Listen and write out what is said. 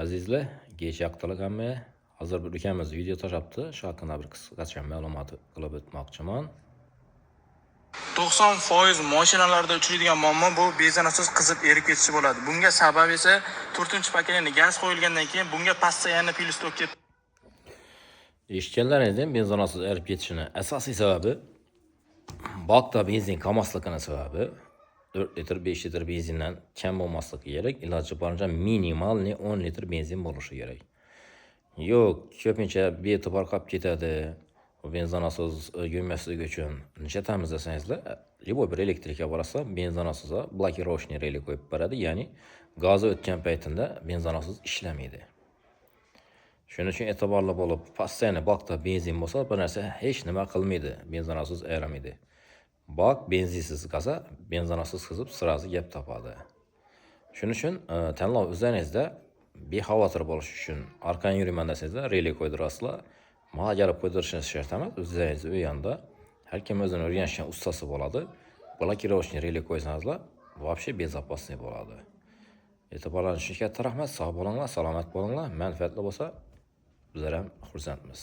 Azizlar, kech yoqdilar hammaga. Hozir bir ukamiz video tashlabdi. Shu haqida bir qisqacha ma'lumot qilib o'tmoqchiman. 90% mashinalarda uchraydigan muammo bu benzonasos qizib erib ketishi bo'ladi. Bunga sabab esa to'rtinchi поколение gaz qo'yilgandan keyin bunga постоянно плюс tok kelib Eshitganlaringizdan benzonasos erib ketishini asosiy sababi bakda benzin qolmasligini sababi. 4 litr, 5 litr benzindan kam bo'lmasligi kerak. Iloji boricha минимальный 10 litr benzin bo'lishi kerak. Yo'q, ko'pincha bee'tibor qolib ketadi. Bu benzonasos yonmasligi uchun nishatamiz desangizlar, любой bir elektrika borasa, benzonasosa блокировочный реле qo'yib beradi, ya'ni gazi o'tgan paytida benzonasos ishlamaydi. Shuning uchun e'tiborli bo'lib, постоянно bakda benzin bo'lsa, bu narsa hech nima qilmaydi, benzonasos erimaydi. Bak benzinsiz qolsa, benzonasos qizib сразу gap topadi. Shuning uchun tanlov o'zlaringizda. Bexavotir bo'lish uchun arqon yurayman desangizlar, rele qo'ydirasizlar. Maga kelib qo'ydirishingiz shart emas, o'zlaringiz uy yonida har kim o'zini o'rganishgan ustasi bo'ladi. Блокировочный реле qo'ysangizlar, вообще безопасный bo'ladi. E'tiborlaringiz uchun katta rahmat. Sog' bo'linglar, salomat bo'linglar. Manfaatli bo'lsa, bizlar ham xursandmiz.